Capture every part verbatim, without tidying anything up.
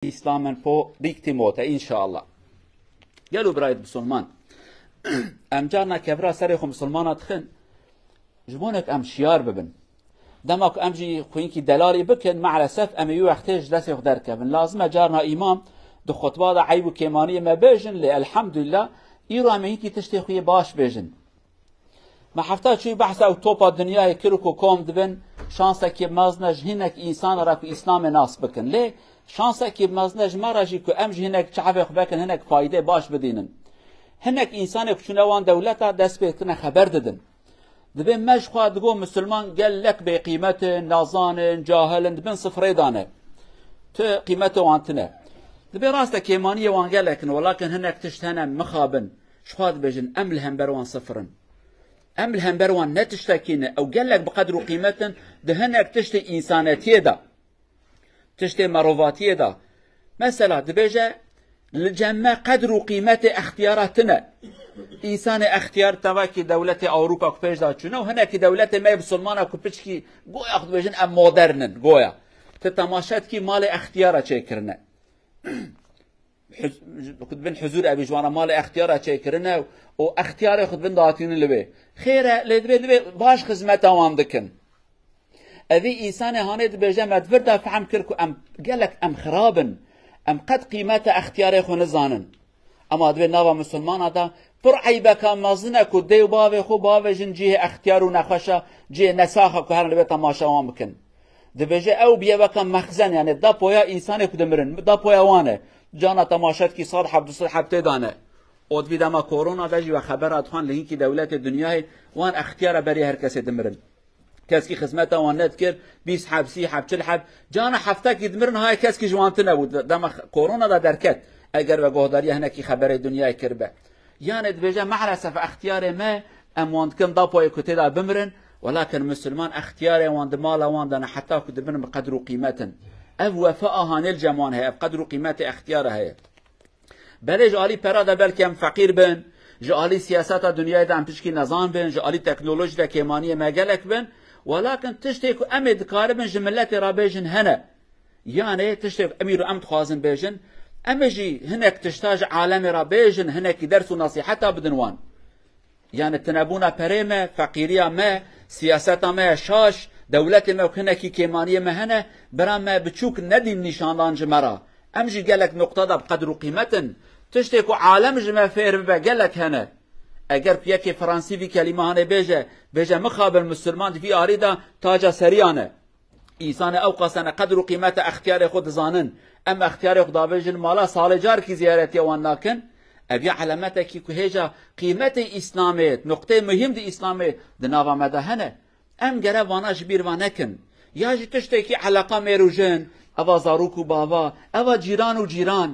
Islam in po richtige Mote, înşallah. Gelo birayê Misilman, em carna kevra serê xwe Misilmana dixin, ji bo nek em şiyar bibin. Dema ku em jî xwînkî delalî bikin, maalesef em ê wî wextê ji destê xwe derkevin. Lazim e carna îmam di xutba de eyb û kêmaniyê me bêjin, lê elhamdulillah, îro em ê hinkî tiştê xwe yê baş bêjin. Me hefta çûyî behsa ew topa dinyayê kir ku kom dibin şansekî mezin e ji hinek însan re ku Îslamê nas bikin. Lê şansekî mezin e ji me re jî ku em ji hinek çavê xwe vekin, hinek faydê baş bidînin. Hinek însanê ku çûne wan dewleta dest pê tine xeber didin. Dibê me ji xwe digo misilman gelek bêqîmet in, nazan in, cahil in, di bin sifrê de ne. Tu qîmetê wan tine. Dibê rast e kêmaniyê wan gelek in, welakin hinek tişt hene mixabin. Ji xwe dibêjin, em li hember wan sifir in. Em li hember wan ne tiştekî ne. Ew gelek bi qedr û qîmet in di hinek tiştê însanetiyê de. Tiştê merovatiyê de. Mesela dibêje, li cem me qedr û qîmetê extiyara tine. Însanê extiyar tevakî dewletê Ewropa ku pêş de çûne û hinekî dewletê me yê bisilmana ku piçkî goya xwe dibêjin em modern in, goya. Ti temaşe dikî malê extiyara çêkirine. Huz-, ku dibin huzur evî ji wana malê extiyara çêkirine û extiyarê xwe dibin datînin li wê. Xêr e, lê divê, divê baş xizmeta wan dikin. Evî însanê hanê dibêje me di vir de fehm kir ku em gelek em xirab in. Em qet qîmeta extiyarê xwe nizanin. Ema divê nava misilmana de pir eybeka mezin e ku dê û bavê xwe bavêjin cihê extiyar û nexweşa, cihê nesaxa ku herin li wê temaşa wan bikin. Dibêje ew biyeveka mexzen, yani depoya însanê ku dimirin, depoya wan e. Cana temaşe dikî sed heb, du sed heb tê de ne. Û di vî dema korona de jî we xebera dixwan li hinkî dewletê dinyayê wan extiyara berî her kesê dimirin. Keskî xizmeta wan nedikir, bîst heb, sî heb, çil heb. Cana heftekî dimirin, hayê keskî ji wan tine bû. Dema korona de derket. Eger we guhdariya hinekî xeberê dinyayê kiribe. Yanê dibêje, maalesef extiyarê me, em wan dikin depoyê ku tê de bimirin, welakin misilman extiyarê wan di mala wan de ne, heta ku dibin bi qedr û qîmet in. Ev wefa a hanê li cem wan heye, ev qedr û qîmetê extiyara heye. Belê ji alî pera de belkî em feqîr bin, ji alî siyaseta dinyayê de em pişkî nezan bin, ji alî teknolojî de kêmaniyê me gelek bin, welakin tiştê ku em ê dikaribin ji miletê re bêjin hene. Yanê tiştê ku em îro em dixwazin bêjin, em ê jî hinek tişta ji alemê re bêjin, hinekî ders û nesîheta bidin wan. Yani tinebûna perê me, feqîriya me, siyaseta me ya şaş, dewletê me ku hinekî kêmaniyê me hene, bira me biçûk nedîn nîşandan ji me re. Em jî gelek nuqta de bi qedr û qîmet in. Tiştê ku alem ji me fêr bibe gelek hene. Eger ku yekê Fransî vî kelîme hanê bêje, bêje mixabin misilman di vî arî de taca seriyan e. Însanê ewqas hene qedr û qîmeta extiyarê xwe dizanin. Em extiyarê xwe davêjin mala salê carkî ziyaretiya wan nakin. Ev ya elemetekî ku hêja qîmetê Îslamê, nuqteyê muhîm di Îslamê di nava me de hene. Em gere vana ji bîr va nekin. Ya jî tiştekî eleqa mêr û jin, eva zarok û bava, eva cîran û cîran.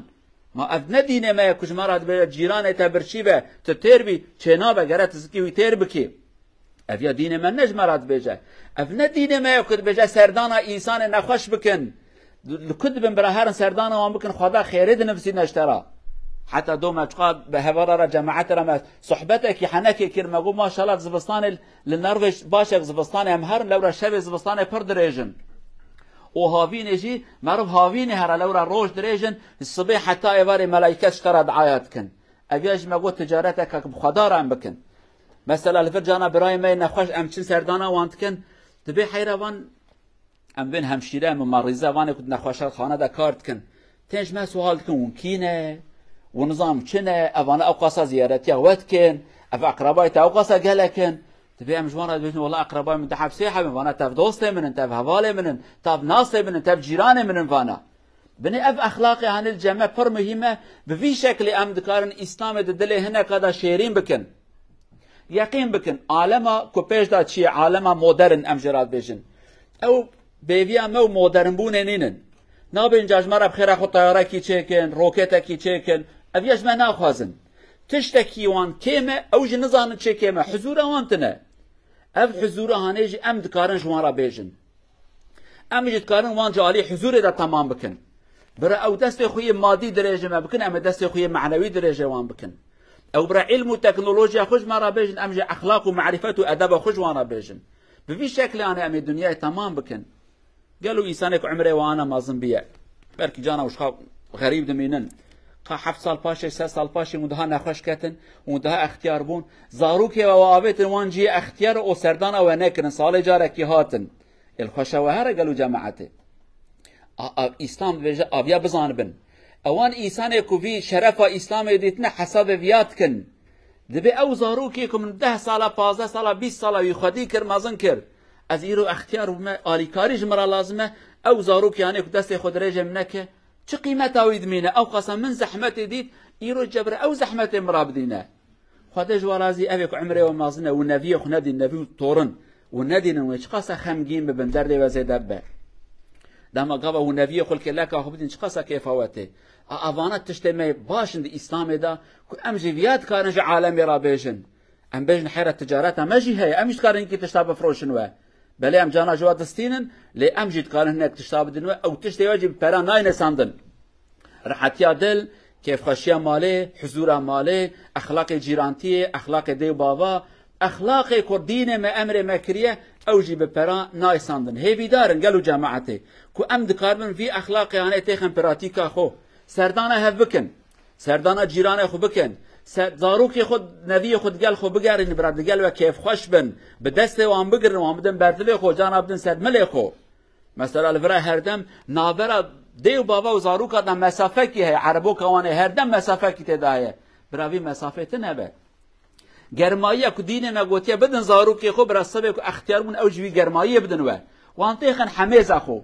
Ma ev ne dînê me ye ku ji me re dibêje cîranê te birçî be, tu têr bî, çênabe, gere tu zikî wî têr bikî. Ev ya dînê me ne ji me re dibêje. Ev ne dînê me ye ku dibêje serdana însanê nexweş bikin. Li ku dibin bira herin serdana wan bikin, Xweda xêrê dinivîsîne ji te re. Heta do me çiqa bi hevara re, cemaetê re me sohbetekî henekê kir, me got, maşallah, zivistanê li Norveç baş e, zivistanê em herin, lewra şevê zivistanê pir dirêj in. Û havînê jî, meriv havînê here lewra roj dirêj in, sibê heta êvarê melaîket ji te re diaya dikin. Ev ya jî me got ticareteke bi Xweda re em bikin. Mesela li vir cana birayê me yê nexweş em çin serdana wan dikin, dibê heyra van em bên hemşîre, mumerrîze, vanê ku di nexweşxane de kar dikin. Tên ji me sual dikin, hûn kî ne? Hûn nizam çi ne? Evane ewqasa ziyaretiya we dikin? Ev eqrebayê te ewqasa gelek in? Dibê em ji wan re dibêjin, wela eqrebayê min du heb sê heb in, vana tev dostê min in, tev hevalê min in, tev nasê min in, tev cîranê min in vana. Binê ev exlaqê hanê li cem me pir muhîm e. Bi vî şeklê em dikarin Îslamê di dilê hineka de şêrîn bikin. Yeqîn bikin, alema ku pêş de çi ye, alema modern em jê re dibêjin. Ew bêviya me û modernbûnê nînin. Nabên ca ji me re bi xêra xwe teyarekî çêkin, roketekî çêkin. Ev ya ji me naxwazin. Tiştekî wan kêm e, ew jî nizanin çi kêm e. Huzûra wan tune. Ev huzûra hanê jî em dikarin ji wan re bêjin. Em jî dikarin wan ji alî huzûrê de temam bikin. Bira ew destê xwe yê madî dirêjê me bikin, em ê destê xwe yê manewî dirêjê wan bikin. Ew bira îlm û teknolojiya xwe ji me re bêjin, em jî exlaq û marîfet û edeba xwe ji wan re bêjin. Bi vî şeklê anê em ê dinyayê temam bikin. Gelo însanek umrê wan ana mezin biye? Belkî cana û şixa xerîb dimînin. Ka heft sal paşê, sed sal paşê hûn daha nexweş ketin, hûn daha extiyar bûn. Zarokê we avêtin wan cihê extiyar û serdana we nekirin. Salê carekî hatin. Êl xweşe we here gelo cemaetê. A, a, Îslam dibêje aviya bizanibin. Ewan îsanê ku vî şerefa Îslamê dîtine hesabê viya dikin. Dibê ew zarokê ku min deh sala, pazdeh sala, bîst sala wî xwedî kir, mezin kir. Ez îro extiyar bûme, alîkarî ji min re lazim e. Ew zarokê anê ku destê xwe dirêje min neke, çi qîmeta wî dimîne? Ew qasa min zehmetê dît, îro cebire ew zehmetê min re bidîne. Xwedê ji we razî, ev ê ku emrê we mezin e û neviyê xwe nedîn, nevî û torin û nedînin wê, çiqasa xemgîn bibin, derdê we zêde bibe. Dema gava û neviyê xwe li kêleka xwe bidîn, çiqasa kêfa we tê. A, evana tiştê me baş in di Îslamê de ku em jî viya dikarin ji alemê re bêjin. Em bêjin heyra ticareta me jî heye, em jî dikarin hinkî tişta bifroşin we. Belê em cana ji we distînin, lê em jî dikarin hinek tişta bidin we, ew tiştê we jî bi pera nayne sandin. Rehetiya dil, kêfxweşiya malê, huzûra malê, exlaqê cîrantiyê, exlaqê dê û bava, exlaqê ku dînê me emrê me kiriye, ew jî bi pera nayê sandin. Hêvîdar in gelo cemaetê ku em dikaribin vî exlaqê anê têxin pratîka xwe. Serdana hev bikin. Serdana cîranê xwe bikin. Ser, zarokê xwe, neviyê xwe digel xwe bigerînin, bira digel we kêfxweş bin. Bi destê wan bigirin, wan bidin berdilê xwe, cana bidin ser milê xwe. Mesela li vira herdem navbera dê û bava û zaroka de mesafekî heye. Ereboka wan ê herdem mesafekî tê de heye. Bira vî mesafê tune be. Germayiya ku dînê me gotiye bidin zarokê xwe, bira sibê ku extiyar bûn ew jî wî germayiyê bidin we. Wan têxin hemêza xwe.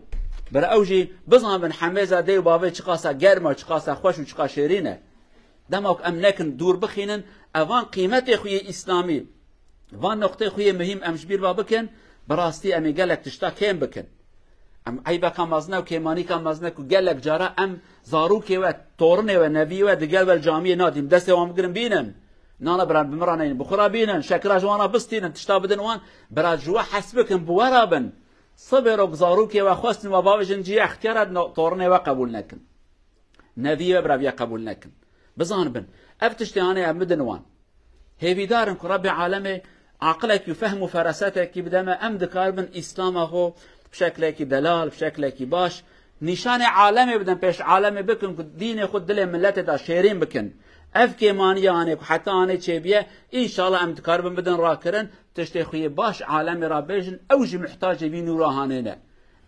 Bira ew jî bizanbin hemêza dê û bavê çiqasa germ e, çiqasa xweş û çiqa şêrîn e. Dema ku em nekin dûr bixînin, evan qîmetê xwe yê îslamî, van noqtê xwe yê muhîm em ji bîr ve bikin, bi rastî em ê gelek tişta kêm bikin. Em eybeka mezin e û kêmanîka mezin e ku gelek cara em zarokê we, torinê we, neviyê we digel we li camiyê nadîn. Destê wan bigirin bînin. Nana biran bi min re neynin. Bi xwe re bînin. Şekira ji wan re bistînin. Tişta bidin wan. Bira ji we hes bikin, bi we re bin. Sibê rok zarokê we xwestin we bavêjin cihê extiyara no-, torinê we qebûl nekin. Neviyê we bira viya qebûl nekin. Bizanibin. Ev tiştê anê em bidin wan. Hêvîdar in ku Rebbê alemê aqilekî û fehm û ferasetekî bide me, em dikaribin Îslama xwe bi şeklekî delal, bi şeklekî baş, nîşanê alemê bidin, pêş alemê bikin ku dînê xwe dilê miletê de şêrîn bikin. Ev kêmaniya anê ku heta anê çêbiye, înşallah em dikaribin bidin rakirin, tiştê xwe yê baş alemê re bêjin, ew jî muhtacê vî nûra hanê ne.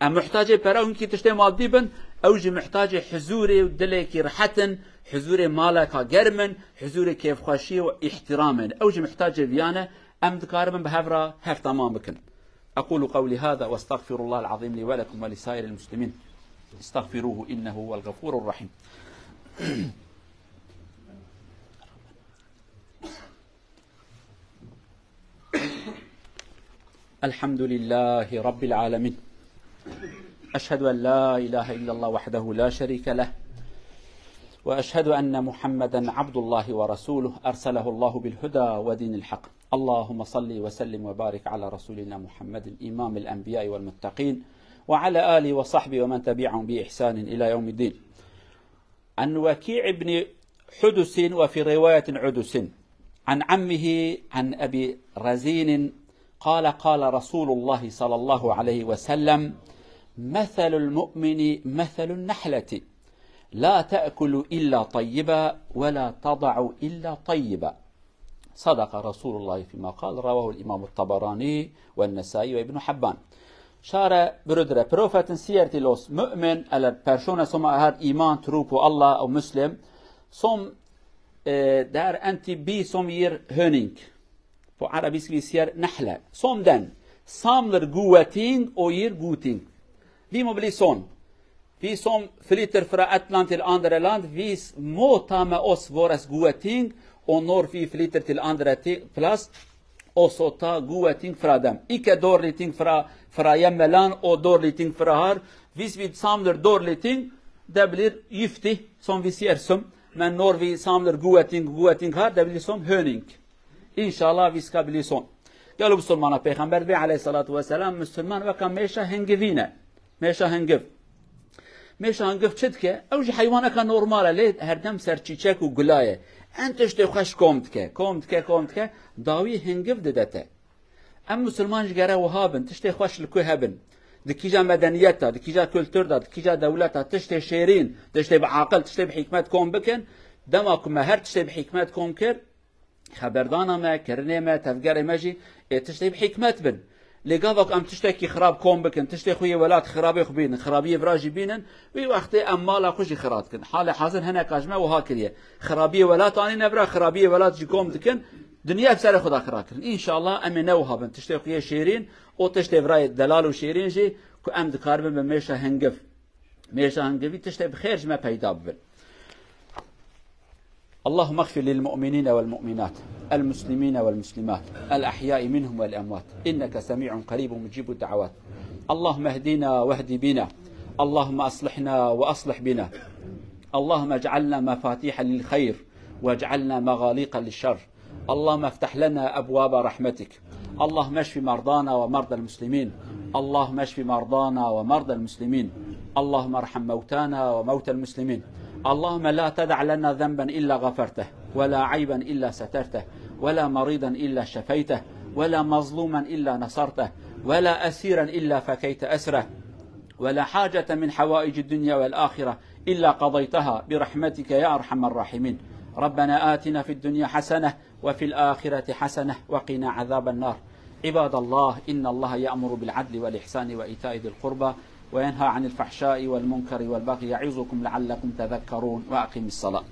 Em muhtacê pera û hinkî tiştê madî bin, ew jî muhtacê huzûrê û dilekî rihet in, huzûrê maleka germ in, huzûrê kêfxweşiyê û îhtîramê ne. Ew jî muhtacê viya ne, em dikaribin bi hev re hev temam bikin. أقول قولي هذا وأستغفر الله العظيم لي ولكم ولسائر المسلمين. استغفروه إنه هو الغفور الرحيم. الحمد لله رب العالمين. أشهد أن لا إله إلا الله وحده لا شريك له، وأشهد أن محمدا عبد الله ورسوله أرسله الله بالهدى ودين الحق. اللهم صل وسلم وبارك على رسولنا محمد إمام الأنبياء والمتقين وعلى آله وصحبه ومن تبعهم بإحسان إلى يوم الدين. عن وكيع بن حدس وفي رواية عدس عن عمه عن أبي رزين قال: قال رسول الله صلى الله عليه وسلم: مثل المؤمن مثل النحلة لا تأكل إلا طيبا ولا تضع إلا طيبا. صدق رسول الله فيما قال، رواه الإمام الطبراني والنسائي وابن حبان. Şare birudre, profetin siyerti los, mümin, ele persone soma har iman, tru ku Allah û muslim, som, e, der enti bi som yir höning. Po Arabisk vi siyer nehle. Som den, samler guweting o yir guting. Vi mobilison. Vi som flyter fra ett land til andre land, vi s-, må ta med oss våres gode ting, og når vi flyter til andre ti-, plass, også ta gode ting fra dem. Ikke dårlige ting fra, fra hjemmeland og dårlige ting fra her. Hvis vi samler dårlige ting, det blir giftig, som vi sier som. Men når vi samler gode ting, gode ting her, det blir som høning. Înşallah vî ska bilî son. Gelo Musulmana Pêxember dibê aleyhissalatu vesselam, Musulman weka mêşa hingivî ne. Mêşa hingiv. Mêşa hingiv çi dike? Ew jî heywaneka normal e, lê herdem ser çîçek û gula ye. En tiştê xweş kom dike, kom dike, kom dike, dawî hingiv dide te. Em Musulman ji gere wiha bin, tiştê xweş li ku hebin. di kîja medeniyet de, di kîja kultur de, di kîja dewlet de tiştê şêrîn, tiştê bi aqil, tiştê bi hikmet kom bikin, dema ku me her tiştê bi hikmet kom kir, xeberdana me, kirinê me, tevgerê me jî ê tiştê bi hikmet bin. Lê gava ku em tiştekî xirab kom bikin, tiştê xwe yê welat xirabê xwe bînin, xirabiyê vira jî bînin, wî wextê em mala xwe jî xirab dikin. Halê hazir hineka ji me wiha kiriye. Xirabiyê welat anîne vira, xirabiyê welat jî kom dikin, dinya bi serê xwe de xira kirin. Înşallah em ê ne wiha bin. Tiştê xwe yê şêrîn û tiştê vira yê delal û şêrîn jî ku em dikaribin bi mêşa hingiv. Mêşa hingivî tiştê bi xêr ji me peyda bibin. اللهم اغفر للمؤمنين والمؤمنات، المسلمين والمسلمات، الأحياء منهم والأموات، إنك سميع قريب مجيب الدعوات. اللهم اهدنا واهد بنا. اللهم أصلحنا وأصلح بنا. اللهم اجعلنا مفاتيح للخير واجعلنا مغاليق للشر. اللهم افتح لنا أبواب رحمتك. اللهم اشف مرضانا ومرضى المسلمين. اللهم اشف مرضانا ومرضى المسلمين. اللهم ارحم موتانا وموتى المسلمين. اللهم لا تدع لنا ذنبا إلا غفرته، ولا عيبا إلا سترته، ولا مريضا إلا شفيته، ولا مظلوما إلا نصرته، ولا أسيرا إلا فكيت أسره، ولا حاجة من حوائج الدنيا والآخرة إلا قضيتها برحمتك يا أرحم الراحمين. ربنا آتنا في الدنيا حسنة وفي الآخرة حسنة وقنا عذاب النار. عباد الله، إن الله يأمر بالعدل والإحسان وإيتاء ذي القربى وينهى عن الفحشاء والمنكر والبغي يعظكم لعلكم تذكرون. وأقم الصلاة.